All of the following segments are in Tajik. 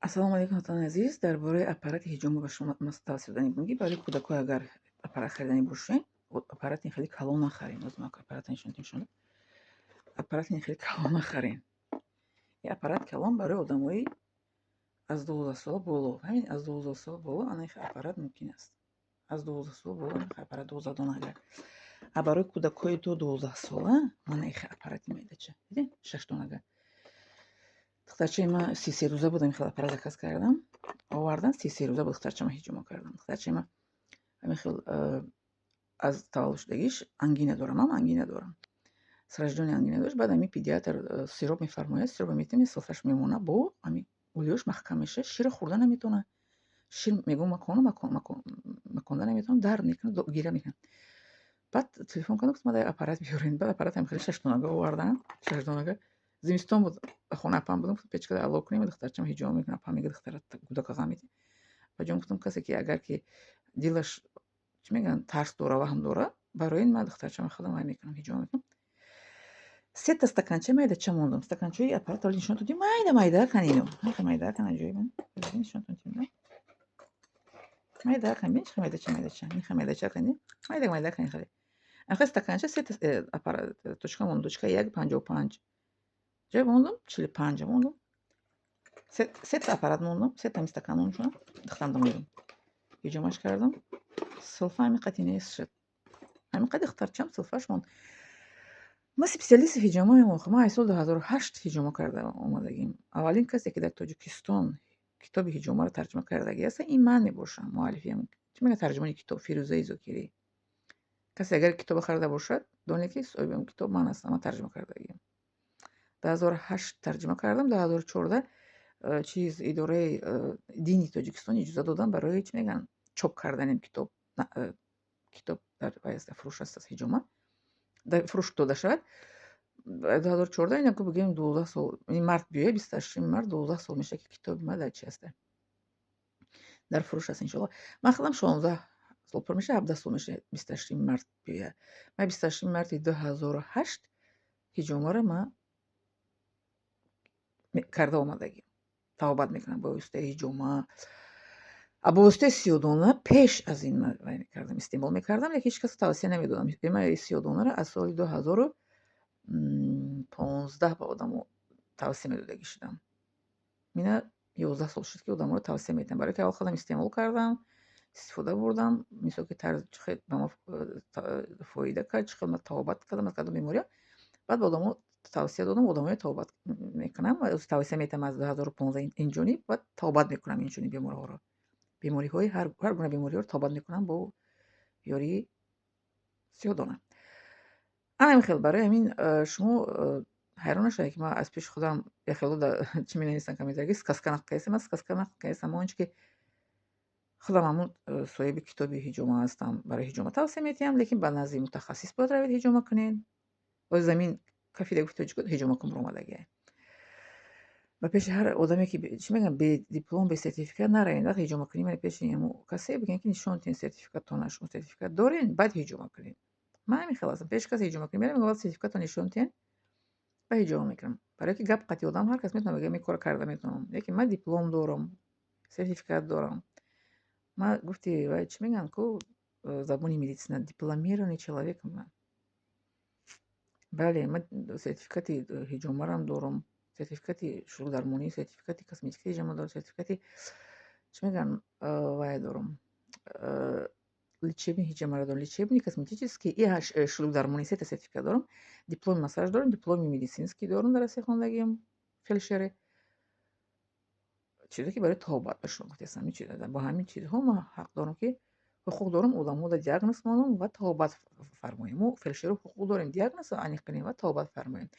Ассалому алайкум, ҳамватанони азиз. Дар бораи аппарати ҳиҷома ба шумо тавсия додани будем, ки барои кӯдакҳо агар аппарат хариданӣ бошед, аппарати хеле калон нахарен. Боз ман аппарата нишон нишон. Аппарати хеле калон нахарен. Ин аппарат калон барои одамои аз 12 сола боло. Ҳамин аз 12 сола боло ана ин аппарат мумкин аст. Аз 12 сола боло ин аппарат 12 дона агар. А барои кӯдакҳои то 12 сола мана ин аппарати майдача. Дидед? Шаш донага. Духтарчаи ман 33 рӯза буд, ҳамин хел аппарат заказ кардам. Овардан, 33 рӯза буд, духтарчама ҳиҷома кардам. Духтарчаи ман ҳамин хел аз таваллудшудагиш ангина дорам, ман ангина дорам. С рождения ангина дошт, баъд ҳамин педиатр сироп мефармояд, сиропа метавонед, силфаш мемона, бо ҳамин гулиёш маҳкам мешавад, шира хӯрда наметавонад. Шир мегӯм макону маконда наметавонад, дард мекунад, гиря мекунад. Баъд телефон кардам, гуфтам, мада аппарат биёред. Баъд аппарат ҳам хеле шашдонага овардан, шашдонага. Зимистон буд, ба хона апам будам, гуфтам, печкада алло кунем, духтарчам ҳиҷома мекунад. Апам мега, духтара кӯдака ғам медиҳад. Баъд гуфтам, касе ки агар ки дилаш, чӣ мегӯянд, тарс дора, ваҳм дора, барои ин ман духтарчама худам вай мекунам, ҳиҷома мекунам. Сета стаканча майдача мондам. Стаканчаи аппарат ҳоли нишон додем, майда майда кан ино. Майда кан, аҷоиб. Нишон додем. Майда кан, бин, чӣ майдача майдача. Миха майдача кани. Майда майда кани хеле. Ахир стаканча сета аппарат точка мондам, точка 1,55. Ҷой мондам, 45 мондам. Сета аппарат мондам, сета ҳами стакан мондам, духтарам мондам. Ҳиҷомаш кардам. Силфа ҳамин қади нест шуд. Ҳамин қади духтарчам силфаш монд. Ма специалисти ҳиҷомаем охир. Ман аз соли 2008 ҳиҷома карда омадагим. Аввалин касе, ки дар Тоҷикистон китоби ҳиҷомаро тарҷума кардагӣ аст, ин ман мебошам, муаллифи, чӣ мегӯяд, тарҷумони китоб Фирӯзаи Зокирӣ. Касе агар китобо харида бошад, донед, ки соҳиби он китоб ман ҳастам, ман тарҷума кардагиам. 2008 тарҷума кардам, 2014 чиз, идораи дини Тоҷикистон иҷоза доданд барои, чӣ мегӯянд, чоп кардани китоб. Китоб дар фурӯш аст, аз ҳиҷома дар фурӯш дода шавад. 2014, ина бигӯем, 12 сол, ин март биёяд, 28-уми март, 12 сол мешавад, ки китоби ман дар чи аста, дар фурӯш аст, иншоалло. Ман худам 16 сол пур мешавад, 17 сол мешавад, 28-уми март биёяд. Ман 28-уми марти 2008 ҳиҷомаро ман карда омадагим, табобат мекунам бо воситаи ҳиҷома, бо воситаи сиёдона. Пеш аз ин ман вай мекардам, истеъмол мекардам, лекин ҳеҷ касро тавсия намедодам. Ман сиёдонаро аз соли 2015 ба одамо тавсия медодагӣ шудам. Мина 11 сол шуд, ки одаморо тавсия медиҳам, барое ки аввал худам истеъмол кардам, истифода бурдам, мисол ки тарз чӣ хел ба мо фоида кард, чӣ хел ман табобат кардам аз кадом бемориҳо. Баъд ба одамо тавсия додам, одамоя табобат мекунам, тавсия медиҳам аз 2015 инҷониб ва табобат мекунам инчунин беморҳоро, бемориҳои ҳар гуна бемориҳоро табобат мекунам бо ёрии сиёдона. Ана ҳамин хел. Барои ҳамин шумо ҳайрон нашавед, ки ман аз пеши худам яхело чӣ менависам комментария, ки сказка нақл кардастам. Ман сказка нақл кардастам. Он чи ки худам ҳамун соҳиби китоби ҳиҷома ҳастам, барои ҳиҷома тавсия медиҳам, лекин ба назди мутахассис бояд равед, ҳиҷома кунед. Боз замин кафида гуфти тоҷико, ҳиҷома кун, баромадагиа. Ба пеши ҳар одаме, ки, чӣ мегӯям, бе диплом, бе сертификат наравед. Вақте ҳиҷома кунӣ, мана пеши ҳамун касе бигӯед, ки нишон диҳед сертификаттона, шумо сертификат доред, баъд ҳиҷома кунед. Ман ҳамин хел ҳастам. Пеши касе ҳиҷома кунӣ меравам, мегӯям, сертификатро нишон диҳед, баъд ҳиҷома мекунам. Барое ки гап қатъи одам ҳар кас метавонад бигӯяд, ин корро карда метавонам, лекин ман диплом дорам, сертификат дорам. Ман гуфти вай, чӣ мегӯянд ку, забони медицина, дипломированный человек ман. Бале, ман сертификати ҳиҷомарам дорам, сертификати шуғлдармонӣ, сертификати косметикаи ҳиҷома дорам, сертификати, чӣ мегӯянд, вай дорам, лечебный ҳиҷомаро дорам, лечебный, косметический и шуғлдармонӣ, сета сертификат дорам, дипломи массаж дорам, дипломи медицинский дорам, дар Россия хондагиам, фельдшере. Чизе ки барои табобат ба шумо гуфтаистам, бо ҳамин чизҳо ман ҳақ дорам, ки ҳуқуқ дорам одамҳоро диагноз монам ва табобат фармоем. Мо фельдшерҳо ҳуқуқ дорем диагнозро аниқ кунем ва табобат фармоем.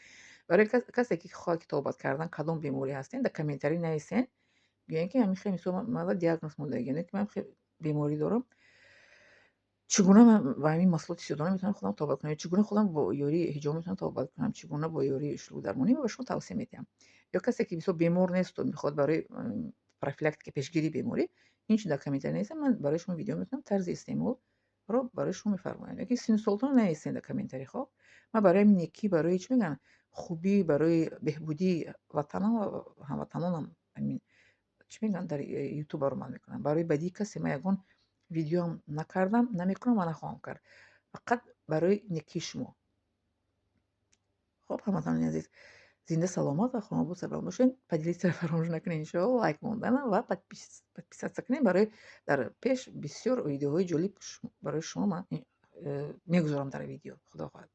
Барои касе ки хоҳад ки табобат кардан, кадом беморӣ ҳастем, дар комментарий нависен, гӯянд, ки ҳамин хел, мисол, ман диагноз мондагиам, ки ман хел беморӣ дорам, чӣ гуна ман ба ҳамин маҳсулоти сиёдона метавонам худам табобат кунам, чӣ гуна худам бо ёрии ҳиҷома метавонам табобат кунам, чӣ гуна бо ёрии шуғлдармонӣ, ба шумо тавсия медиҳам. Ё касе ки, мисол, бемор несту мехоҳад барои профилактика, пешгирии беморӣ, инчунин дар комментарий нависед, ман барои шумо видео мекунам, тарзи истеъмолро барои шумо мефармоям. Лекин синну солтонро нависед дар комментарий, хоб? Ман барои некӣ, барои, чӣ мегӯянд, хубӣ, барои беҳбудии ватанам ва ҳамватанонам ҳамин чӣ мегӯянд, дар Ютуб баромад мекунам. Барои бадии касе ман ягон видеоам накардам, намекунам ва нахоҳам кард. Фақат барои некии шумо. Хоб, ҳамватанони азиз, зинда, саломат ва хонобод, сарбаланд бошед. Поделиться фаромӯш накунед, иншоалло, лайк монданам ва подписаться кунед, барои дар пеш бисёр видеоҳои ҷолиб барои шумо ман мегузорам дар видео, худо хоҳад.